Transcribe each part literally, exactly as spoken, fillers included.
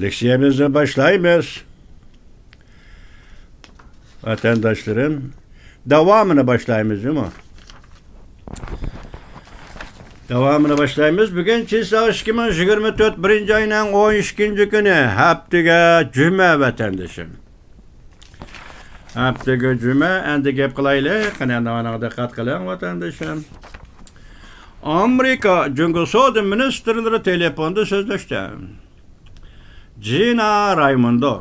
لېكسىيەمىزنى باشلايمىز. ۋەتەنداشلىرىم، داۋامىنى باشلايمىز جۇمۇ. داۋامىنى باشلايمىز. بۈگۈن چىسا ئىككى مىڭ يىگىرمە تۆت، بىرىنچى ئاينىڭ ئون ئىككىنچى كۈنى، ھەپتىگە جۈمە، ۋەتەندىشىم. ھەپتىگە جۈمە، ئەمدى گەپ قىلايلى. قېنى، ئەمدى مانا دىققەت قىلىڭ، ۋەتەندىشىم. ئامېرىكا جۇڭگو سودا مىنىستىرلىرى تېلېفوندا سۆزلەشتى. جىنا رايموندو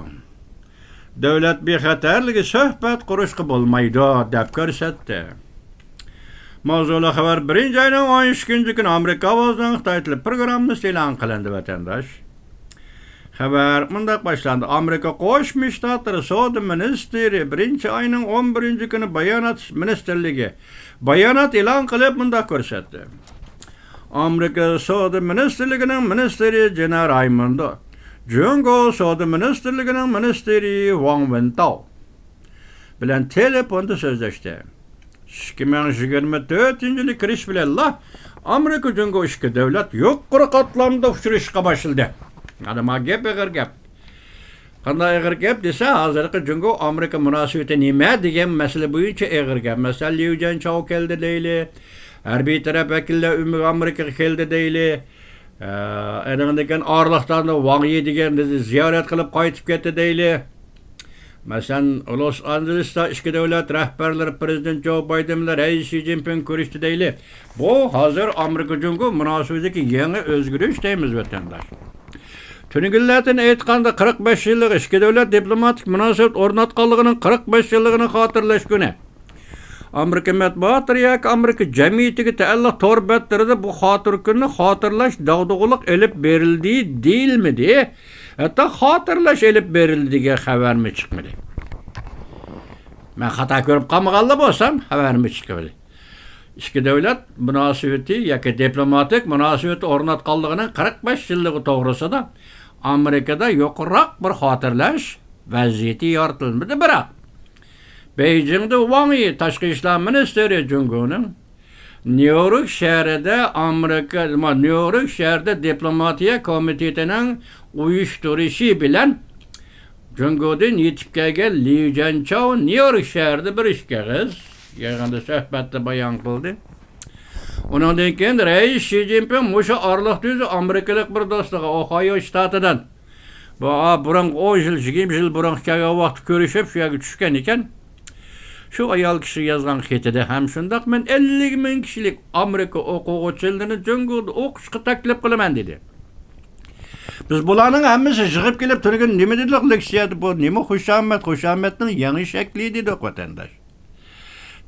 دۆلەت بىخەتەرلىكى سۆھبەت قۇرۇشقا بولمايدۇ، دەپ كۆرسەتتى. ماۋزۇلۇق خەۋەر، بىرىنچى ئاينىڭ ئون ئىككىنچى كۈنى ئامېرىكا ئاۋازىنىڭ خىتاي تىلى پروگراممىسى ئېلان قىلىندى، ۋەتەنداش. خەۋەر مۇنداق باشلاندى. ئامېرىكا قوشما شتاتلىرى سودا مىنىستىرى بىرىنچى ئاينىڭ ئون بىرىنچى كۈنى بايانات مىنىستىرلىكى بايانات ئېلان قىلىپ مۇنداق كۆرسەتتى. ئامېرىكا سودا مىنىستىرلىكىنىڭ مىنىستىرى جىنا رايموندو جۇڭگو سودا مىنىستىرلىكىنىڭ مىنىستىرى ۋاڭ ۋېنتاۋ بىلەن تېلېفوندا سۆزلەشتى. ئىككى مىڭ يىگىرمە تۆتىنچى يىلى كىرىش بىلەنلا ئامېرىكا جۇڭگو ئىككى دۆلەت يۇقىرى قاتلامدا ئۇچرىشىشقا باشلىدى. ئادەم، گەپ ئېغىر گەپ. قانداق ئېغىر گەپ دېسە، ھازىرقى جۇڭگو ئامېرىكا مۇناسىۋىتى نېمە دېگەن مەسىلە بويىچە ئېغىر گەپ. مەسىلەن، ليۇ جيەنچاۋ كەلدى دەيلى، ھەربىي تەرەپ ۋەكىللەر ئۆمىگە ئامېرىكىغا كەلدى دەيلى. ئە، ئېنىڭدىن كېيىن ئارىلىقتا ۋاڭ يى دېگەن زىيارەت قىلىپ قايتىپ كەتتى دەيلى. مەسىلەن، لوس ئانژېلېستا ئىككى دۆلەت رەھبەرلىرى پىرېزىدېنت جو بايدېن بىلەن رەئىس شى جىنپىڭ كۆرۈشتى دەيلى. بۇ ھازىر ئامېرىكا جۇڭگو مۇناسىۋىتىدىكى يېڭى ئۆزگىرىش دەيمىز، ۋەتەنداش. تۈنۈگۈنلەردىن ئېيتقاندا، قىرىق بەش يىللىق ئىككى دۆلەت دىپلوماتىك مۇناسىۋەت ئورناتقانلىقىنىڭ قىرىق بەش يىللىقىنى خاتىرىلەش كۈنى. ئامېرىكا مەتبۇئاتلىرى ياكى ئامېرىكا جەمئىيىتىگە تەئەللۇق تور بەتلىرىدە بۇ خاتىرە كۈنىنى خاتىرىلەش داغدۇغىلىق ئېلىپ بېرىلدى دېيىلمىدى. ھەتتا خاتىرىلەش ئېلىپ بېرىلدى دېگەن خەۋەرمۇ چىقمىدى. مەن خاتا كۆرۈپ قالمىغانلا بولسام، خەۋەرمۇ چىقمىدى. ئىككى دۆلەت مۇناسىۋىتى ياكى دىپلوماتىك مۇناسىۋىتى ئورناتقانلىقىنىڭ قىرىق بەش يىللىقى توغرىسىدا ئامېرىكىدا يۇقىرىراق بىر خاتىرىلەش ۋەزىيىتى يارىتىلمىدى. بىراق، بېيجىڭدا ۋاڭ يى تاشقى ئىشلار مىنىستىرى جۇڭگونىڭ نيۇ يورك شەھىرىدە ئامېرىكا، نيۇ يورك شەھىرىدە دىپلوماتىيە كومىتېتىنىڭ ئۇيۇشتۇرۇشى بىلەن جۇڭگودىن يېتىپ كەلگەن ليۇ جيەنچاۋ نيۇ يورك شەھىرىدە بىر ئىككى ئېغىز يىغىندا سۆھبەتتە بايان قىلدى. ئۇنىڭدىن كېيىن رەئىس شى جىنپىڭ مۇشۇ ئارىلىقتا ئۆزى ئامېرىكىلىق بىر دوستىغا، ئوھايو شتاتىدىن، بۇ، ئا، بۇرۇنقى ئون يىل، يىگىرمە يىل بۇرۇنقى كەلگەن ۋاقىتتا كۆرۈشۈپ، شۇ يەرگە چۈشكەن ئىكەن. شۇ ئايال كىشى يازغان خېتىدە ھەم شۇنداق، مەن ئەللىك مىڭ كىشىلىك ئامېرىكا ئوقۇغۇچىلىرىنى جۇڭگودا ئوقۇشقا تەكلىپ قىلىمەن، دېدى. بىز بۇلارنىڭ ھەممىسى يىغىپ كېلىپ تۈنۈگۈن نېمە دېدۇق لېكسىيەدە؟ بۇ نېمە خۇشامەت؟ خۇشامەتنىڭ يېڭى شەكلى دېدۇق، ۋەتەنداش.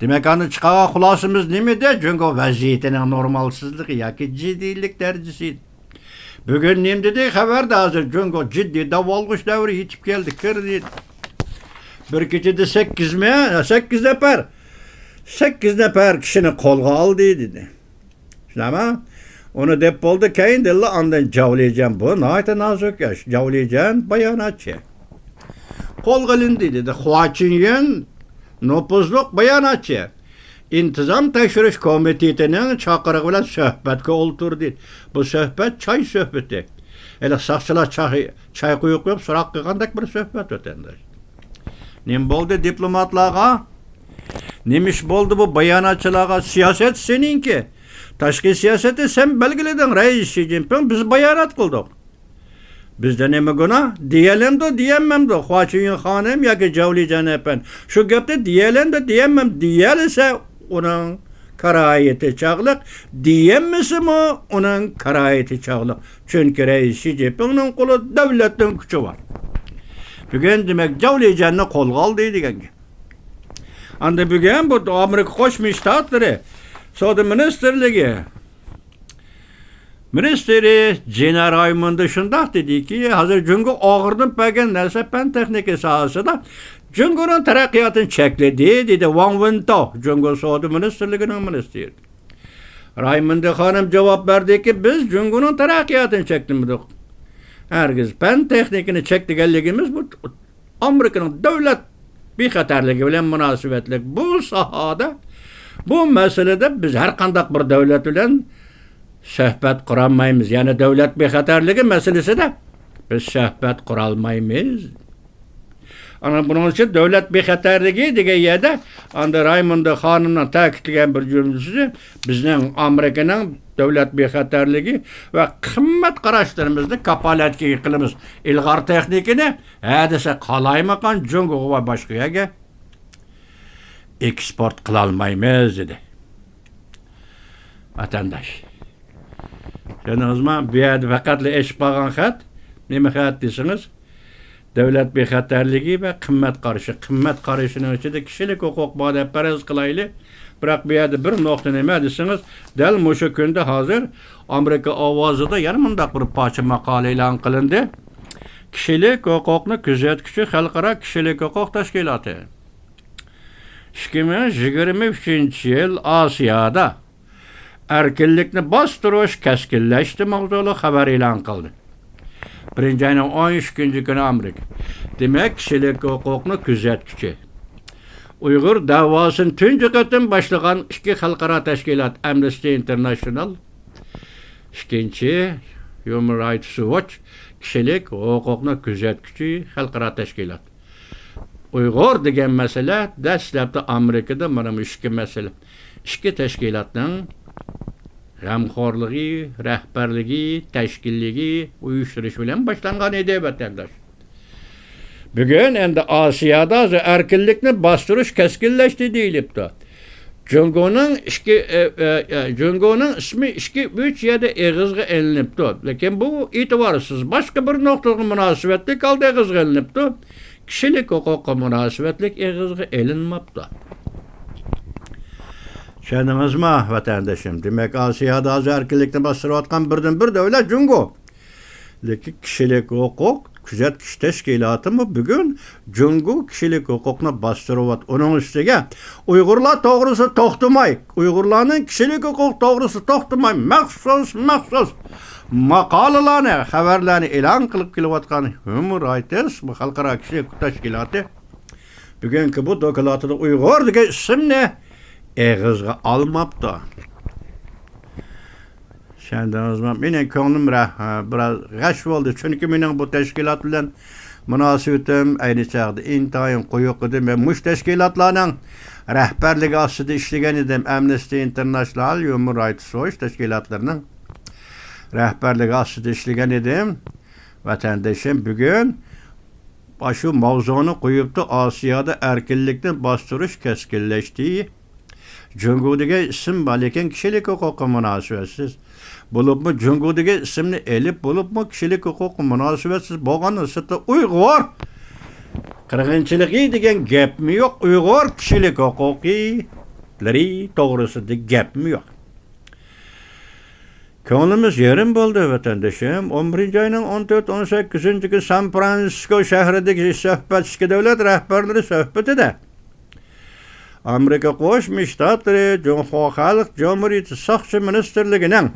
دېمەك، ئاندىن چىقارغان خۇلاسىمىز نېمىدى؟ جۇڭگو ۋەزىيىتىنىڭ نورمالسىزلىقى ياكى جىددىيلىك دەرىجىسى. بۈگۈن نېمە دېدى خەۋەردە؟ ھازىر جۇڭگو جىددىي داۋالغۇش دەۋرى يېتىپ كەلدى، كىردى. بىر كېچىدە سەككىز مى، سەككىز نەپەر، سەككىز نەپەر كىشىنى قولغا ئالدى، دېدى. شۇنداقمۇ؟ ئۇنى دەپ بولدى، كەينىدىنلا ئاندىن جاۋ لىجيەن، بۇ ناھايىتى نازۇك ئىش. جاۋ لىجيەن باياناتچى. قولغا ئېلىندى، دېدى. خۇا چىنيۈن نوپۇزلۇق باياناتچى. ئىنتىزام تەكشۈرۈش كومىتېتىنىڭ چاقىرىقى بىلەن سۆھبەتكە ئولتۇردى. بۇ سۆھبەت چاي سۆھبىتى. ھېلىقى ساقچىلار چاي، چاي قۇيۇپ قويۇپ سوراق قىلغاندەك بىر سۆھبەت، ۋەتەنداش. نېمە بولدى دىپلوماتلارغا؟ نېمە ئىش بولدى بۇ باياناتچىلارغا؟ سىياسەت سېنىڭكى. تاشقى سىياسەتنى سەن بەلگىلىدىڭ، رەئىس شى جىنپىڭ، بىز بايانات قىلدۇق. بىزدە نېمە گۇناھ؟ دېيەلەمدۇ، دېيەلمەمدۇ؟ خۇا چىنيۈن خانىم ياكى جاۋ لىجيەن ئەپەندى شۇ گەپنى دېيەلەمدۇ، دېيەلمەم؟ دېيەلىسە ئۇنىڭ كارايىتى چاغلىق، دېيەلمىسىمۇ ئۇنىڭ كارايىتى چاغلىق. چۈنكى رەئىس شى جىنپىڭنىڭ قولىدا دۆلەتنىڭ كۈچى بار. بۈگۈن دېمەك جاۋ لىجيەننى قولغا ئالدى دېگەن گەپ. ئاندىن بۈگۈن بۇ ئامېرىكا قوشما شتاتلىرى سودا مىنىستىرلىكى مىنىستىرى جىنا رايموندو شۇنداق دېدىكى، ھازىر جۇڭگو ئاغرىنىپ بەرگەن نەرسە پەن تېخنىكا ساھەسىدە جۇڭگونىڭ تەرەققىياتىنى چەكلىدى، دېدى ۋاڭ ۋېنتاۋ، جۇڭگو سودا مىنىستىرلىكىنىڭ مىنىستىرى. رايموندو خانىم جاۋاب بەردىكى، بىز جۇڭگونىڭ تەرەققىياتىنى چەكلىمىدۇق. ھەرگىز پەن تېخنىكىنى چەكلىگەنلىكىمىز بۇ ئامېرىكىنىڭ دۆلەت بىخەتەرلىكى بىلەن مۇناسىۋەتلىك. بۇ ساھەدە، بۇ مەسىلىدە بىز ھەر قانداق بىر دۆلەت بىلەن سۆھبەت قۇرالمايمىز. يەنى دۆلەت بىخەتەرلىكى مەسىلىسىدە بىز سۆھبەت قۇرالمايمىز. ئانا بۇنىڭ ئۈچۈن دۆلەت بىخەتەرلىكى دېگەن يەردە ئاندا رايموندا خانىمنىڭ تەكىتلىگەن بىر جۈملىسى، بىزنىڭ ئامېرىكىنىڭ دۆلەت بىخەتەرلىكى ۋە قىممەت قاراشلىرىمىزنى كاپالەتكە ئىگە قىلىمىز. ئىلغار تېخنىكىنى ھە دېسە قالايمىقان جۇڭگوغا ۋە باشقا يەرگە ئېكسپورت قىلالمايمىز، دېدى. ۋەتەنداش، چۈشەندىڭىزمۇ؟ بۇ يەردە پەقەتلا ئېچىپ قالغان خەت. نېمە خەت دېسىڭىز، دۆلەت بىخەتەرلىكى ۋە قىممەت قارىشى. قىممەت قارىشىنىڭ ئىچىدە كىشىلىك ھوقۇق بار دەپ پەرەز قىلايلى. بىراق بۇ يەردە بىر نۇقتا نېمە دېسىڭىز، دەل مۇشۇ كۈندە ھازىر ئامېرىكا ئاۋازىدا يەنە مۇنداق بىر پارچە ماقالە ئېلان قىلىندى. كىشىلىك ھوقۇقنى كۆزەتكۈچى خەلقئارا كىشىلىك ھوقۇق تەشكىلاتى ئىككى مىڭ يىگىرمە ئۈچىنچى يىل ئاسىيادا ئەركىنلىكنى باستۇرۇش كەسكىنلەشتى ماۋزۇلۇق خەۋەر ئېلان قىلدى. بىرىنچى ئاينىڭ ئون ئىككىنچى كۈنى ئامېرىكا، دېمەك، كىشىلىك ھوقۇقنى كۆزەتكۈچى ئۇيغۇر دەۋاسىنى تۇنجى قېتىم باشلىغان ئىككى خەلقئارا تەشكىلات، ئەمنىستى ئىنتېرناشنال، ئىككىنچى، ھيۇمەن رايتس ۋوچ، كىشىلىك ھوقۇقنى كۆزەتكۈچى خەلقئارا تەشكىلات. ئۇيغۇر دېگەن مەسىلە دەسلەپتە ئامېرىكىدا مانا مۇشۇ ئىككى مەسىلە، ئىككى تەشكىلاتنىڭ غەمخورلۇقى، رەھبەرلىكى، تەشكىللىكى، ئۇيۇشتۇرۇشى بىلەن باشلانغان ئىدى، ۋەتەنداش. بۈگۈن ئەمدى ئاسىيادا ھازىر ئەركىنلىكنى باستۇرۇش كەسكىنلەشتى دېيىلىپتۇ. جۇڭگونىڭ ئىككى، ئە، ئە، ئە، جۇڭگونىڭ ئىسمى ئىككى، ئۈچ يەردە ئېغىزغا ئېلىنىپتۇ. لېكىن بۇ ئېتىبارسىز، باشقا بىر نۇقتىغا مۇناسىۋەتلىك ھالدا ئېغىزغا ئېلىنىپتۇ. كىشىلىك ھوقۇققا مۇناسىۋەتلىك ئېغىزغا ئېلىنماپتۇ. چۈشەندىڭىزمۇ، ۋەتەندىشىم؟ دېمەك، ئاسىيادا ھازىر ئەركىنلىكنى باستۇرۇۋاتقان بىردىنبىر دۆلەت جۇڭگو. لېكىن كىشىلىك ھوقۇق كۆزەتكۈچ تەشكىلاتىمۇ بۈگۈن جۇڭگو كىشىلىك ھوقۇقنى باستۇرۇۋات-، ئۇنىڭ ئۈستىگە ئۇيغۇرلار توغرىسىدا توختىماي، ئۇيغۇرلارنىڭ كىشىلىك ھوقۇق توغرىسىدا توختىماي، مەخسۇس، مەخسۇس ماقالىلارنى، خەۋەرلەرنى ئېلان قىلىپ كېلىۋاتقان ھيۇمەن رايتس، بۇ خەلقئارا كىشىلىك ھوقۇق تەشكىلاتى، بۈگۈنكى بۇ دوكلاتىدا ئۇيغۇر دېگەن ئىسىمنى ئېغىزغا ئالماپتۇ. چۈشەندىڭىزمۇ؟ مېنىڭ كۆڭلۈم رە-، بىراز غەش بولدى، چۈنكى مېنىڭ بۇ تەشكىلات بىلەن مۇناسىۋىتىم ئەينى چاغدا ئىنتايىن قويۇق ئىدى. مەن مۇشۇ تەشكىلاتلارنىڭ رەھبەرلىكى ئاستىدا ئىشلىگەن ئىدىم، ئەمنىستى ئىنتېرناشنال، ھيۇمەن رايتس ۋوچ تەشكىلاتلىرىنىڭ رەھبەرلىكى ئاستىدا ئىشلىگەن ئىدىم. ۋەتەندىشىم، بۈگۈن ئاشۇ ماۋزۇنى قويۇپتۇ، ئاسىيادا ئەركىنلىكنى باستۇرۇش كەسكىنلەشتى. جۇڭگو دېگەن ئىسىم بار، لېكىن كىشىلىك ھوقۇققا مۇناسىۋەتسىز. بولۇپمۇ جۇڭگو دېگەن ئىسىمنى ئېلىپ، بولۇپمۇ كىشىلىك ھوقۇققا مۇناسىۋەتسىز بولغاندىن سىرتتا ئۇيغۇر قىرغىنچىلىقى دېگەن گەپمۇ يوق، ئۇيغۇر كىشىلىك ھوقۇقلىرى توغرىسىدا گەپمۇ يوق. كۆڭلىمىز يېرىم بولدى، ۋەتەندىشىم. ئون بىرىنچى ئاينىڭ ئون تۆت، ئون سەككىزىنچى كۈنى سان فرانسىسكو شەھىرىدىكى سۆھبەت، ئىككى دۆلەت رەھبەرلىرى سۆھبىتىدە ئامېرىكا قوشما شتاتلىرى جۇڭخۇا خەلق جۇمھۇرىيىتى ساقچى مىنىستىرلىكىنىڭ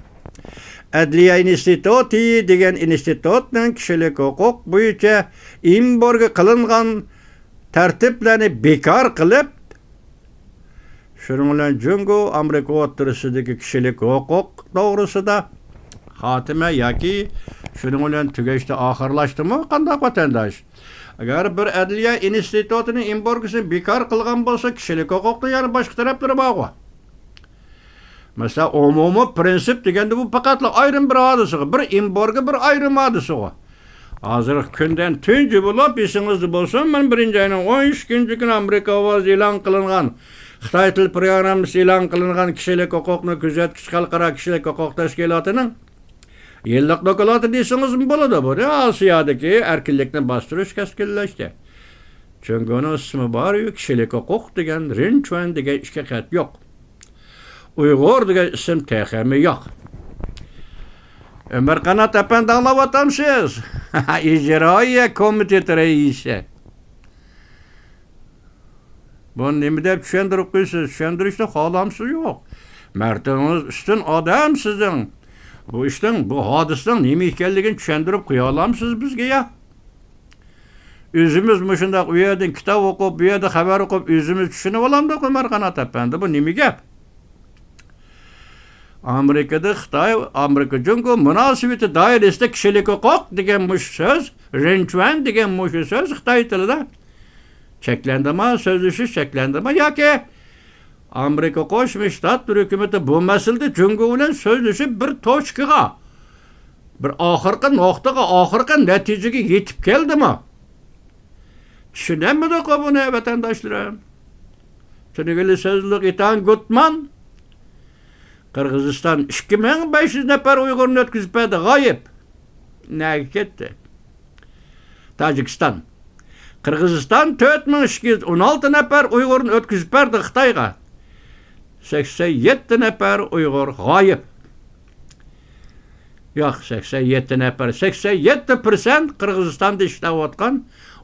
ئەدلىيە ئىنستىتۇتى دېگەن ئىنستىتۇتنىڭ كىشىلىك ھوقۇق بويىچە ئېمبارگو قىلىنغان تەرتىپلەرنى بىكار قىلىپ، شۇنىڭ بىلەن جۇڭگو ئامېرىكا ئوتتۇرىسىدىكى كىشىلىك ھوقۇق توغرىسىدا خاتىمە ياكى شۇنىڭ بىلەن تۈگەشتى، ئاخىرلاشتىمۇ قانداق، ۋەتەنداش؟ ئەگەر بىر ئەدلىيە ئىنستىتۇتىنىڭ ئېمبارگوسىنى بىكار قىلغان بولسا، كىشىلىك ھوقۇقنىڭ يەنە باشقا تەرەپلىرى بارغۇ. مەسىلەن، ئومۇمىي پرىنسىپ دېگەندە بۇ پەقەتلا ئايرىم بىر ھادىسىغۇ، بىر ئېمبارگو، بىر ئايرىم ھادىسىغۇ. ھازىرقى كۈندىن تۇنجى بولۇپ، ئېسىڭىزدە بولسۇن، مەن بىرىنچى ئاينىڭ ئون ئىككىنچى كۈنى ئامېرىكا ئاۋازى ئېلان قىلىنغان، خىتاي تىل پروگراممىسى ئېلان قىلىنغان كىشىلىك ھوقۇقنى كۆزەتكۈچى خەلقئارا كىشىلىك ھوقۇق تەشكىلاتىنىڭ يىللىق دوكلاتى دېسىڭىزمۇ بولىدۇ. بۇنى ئاسىيادىكى ئەركىنلىكنى باستۇرۇش كەسكىنلەشتى. جۇڭگونىڭ ئىسمى بار، كىشىلىك ھوقۇق دېگەن، رىنچۈەن دېگەن ئىككى خەت يوق. ئۇيغۇر دېگەن ئىسىم تېخىمۇ يوق. ئۆمەر قانات ئەپەندى ئاڭلاۋاتامسىز؟ ئىجرائىيە كومىتېتى رەئىسى. بۇنى نېمە دەپ چۈشەندۈرۈپ قويىسىز؟ چۈشەندۈرۈشنى خالامسىز؟ يوق. مەرتىۋىڭىز ئۈستۈن ئادەم سىزنىڭ. بۇ ئىشنىڭ، بۇ ھادىسىنىڭ نېمە ئىكەنلىكىنى چۈشەندۈرۈپ قويالامسىز بىزگە يا؟ ئۆزىمىز مۇشۇنداق ئۇ يەردىن كىتاب ئوقۇپ، بۇ يەردە خەۋەر ئوقۇپ، ئۆزىمىز چۈشىنىۋالامدۇق، ئۆمەر قانات ئەپەندى؟ بۇ نېمە گەپ؟ ئامېرىكىدا خىتاي، ئامېرىكا جۇڭگو مۇناسىۋىتى دائىرىسىدە كىشىلىك ھوقۇق دېگەن مۇشۇ سۆز، رېنچۈەن دېگەن مۇشۇ سۆز خىتاي تىلىدا چەكلەندىمۇ؟ سۆزلىشىش چەكلەندىمۇ ياكى ئامېرىكا قوشما شتاتلىرى ھۆكۈمىتى بۇ مەسىلىدە جۇڭگو بىلەن سۆزلىشىپ بىر توچكىغا، بىر ئاخىرقى نۇقتىغا، ئاخىرقى نەتىجىگە يېتىپ كەلدىمۇ؟ چۈشىنەلمىدۇققۇ بۇنى، ۋەتەنداشلىرىم. تۈنۈگۈنلا سۆزلىدۇق، ئېتان گۇتمان. قىرغىزىستان ئىككى مىڭ بەش يۈز نەپەر ئۇيغۇرنى ئۆتكۈزۈپ بەردى، غايىب. نەگە كەتتى؟ تاجىكىستان. قىرغىزىستان تۆت مىڭ ئىككى يۈز ئون ئالتە نەپەر ئۇيغۇرنى ئۆتكۈزۈپ بەردى خىتايغا. سەكسەن يەتتە نەپەر ئۇيغۇر غايىب. ياق، سەكسەن يەتتە نەپەر، سەكسەن يەتتە پىرسەنت قىرغىزىستاندا ئىشلەۋاتقان،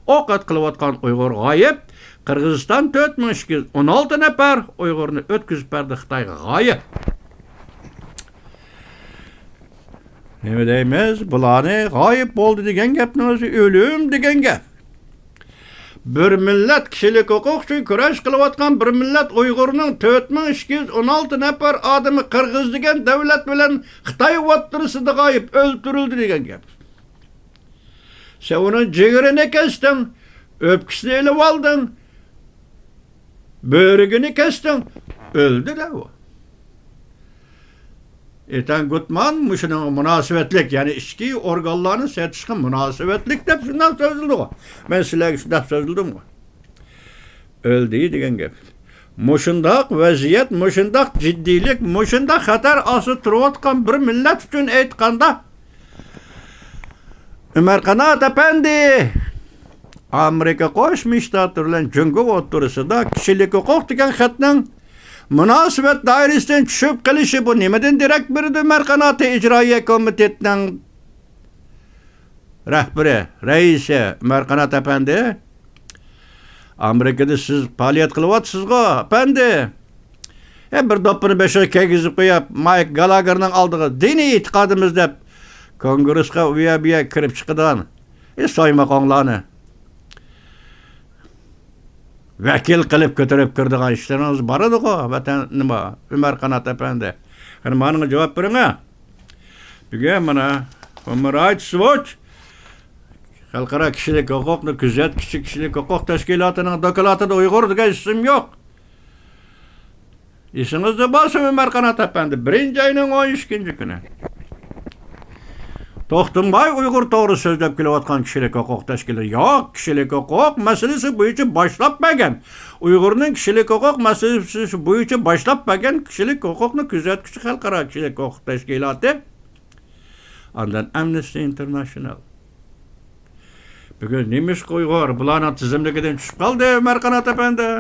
ئوقەت قىلىۋاتقان ئۇيغۇر غايىب. قىرغىزىستان تۆت مىڭ ئىككى يۈز ئون ئالتە نەپەر ئۇيغۇرنى ئۆتكۈزۈپ بەردى خىتايغا، غايىب. نېمە دەيمىز؟ بۇلارنى غايىب بولدى دېگەن گەپنىڭ ئۆزى ئۆلۈم دېگەن گەپ. بىر مىللەت، كىشىلىك ھوقۇق ئۈچۈن كۈرەش قىلىۋاتقان بىر مىللەت ئۇيغۇرنىڭ تۆت مىڭ ئىككى يۈز ئون ئالتە نەپەر ئادىمى قىرغىز دېگەن دۆلەت بىلەن خىتاي ئوتتۇرىسىدا غايىب، ئۆلتۈرۈلدى دېگەن گەپ. سەن ئۇنىڭ جىگىرىنى كەستىڭ، ئۆپكىسىنى ئېلىۋالدىڭ، بۆرىكىنى كەستىڭ، ئۆلدى-دە ئۇ. ئېتان گۇتمان مۇشۇنىڭغا مۇناسىۋەتلىك، يەنى ئىچكى ئورگانلارنى سېتىشقا مۇناسىۋەتلىك دەپ شۇنداق سۆزلىدىغۇ. مەن سىلەرگە شۇنداق سۆزلىدىمغۇ؟ ئۆلدى دېگەن گەپ. مۇشۇنداق ۋەزىيەت، مۇشۇنداق جىددىيلىك، مۇشۇنداق خەتەر ئاستىدا تۇرۇۋاتقان بىر مىللەت ئۈچۈن ئېيتقاندا، ئۆمەر قانات ئەپەندى، ئامېرىكا قوشما شتاتلىرى بىلەن جۇڭگو ئوتتۇرىسىدا كىشىلىك ھوقۇق دېگەن خەتنىڭ مۇناسىۋەت دائىرىسىدىن چۈشۈپ قېلىشى بۇ نېمىدىن دېرەك بېرىدۇ؟ ئۆمەر قاناتى ئىجرائىيە كومىتېتىنىڭ رەھبىرى، رەئىسى ئۆمەر قانات ئەپەندى، ئامېرىكىدا سىز پائالىيەت قىلىۋاتىسىزغۇ، ئەپەندى. ئە، بىر دوپپىنى بېشىغا كىيگۈزۈپ قويۇپ، مايك گالاگېرنىڭ ئالدىغا دىنىي ئېتىقادىمىز دەپ، كونگرېسقا ئۇ يەر بۇ يەر كىرىپ چىقىدىغان، ئە، سويماقوڭلارنى ۋەكىل قىلىپ كۆتۈرۈپ كىرىدىغان ئىشلىرىڭىز بار ئىدىغۇ، ۋەتەن، نېمە، ئۆمەر قانات ئەپەندى. قېنى، مانىڭغا جاۋاب بېرىڭە. بۈگۈن مانا، ھۇمان رايتس ۋوچ، خەلقئارا كىشىلىك ھوقۇقنى كۆزەتكۈچى كىشىلىك ھوقۇق تەشكىلاتىنىڭ دوكلاتىدا ئۇيغۇر دېگەن ئىسىم يوق. ئېسىڭىزدە بولسا، ئۆمەر قانات ئەپەندى، بىرىنچى ئاينىڭ ئون ئىككىنچى كۈنى توختىماي ئۇيغۇر توغرا سۆزلەپ كېلىۋاتقان كىشىلىك ھوقۇق تەشكىلاتى يوق. كىشىلىك ھوقۇق مەسىلىسى بويىچە باشلاپ بەرگەن، ئۇيغۇرنىڭ كىشىلىك ھوقۇق مەسىلىسى بويىچە باشلاپ بەرگەن كىشىلىك ھوقۇقنى كۆزەتكۈچى خەلقئارا كىشىلىك ھوقۇق تەشكىلاتى، ئاندىن ئەمنىستى ئىنتېرناشنال. بۈگۈن نېمىشقا ئۇيغۇر بۇلارنىڭ تىزىملىكىدىن چۈشۈپ قالدى، ئۆمەر قانات ئەپەندى؟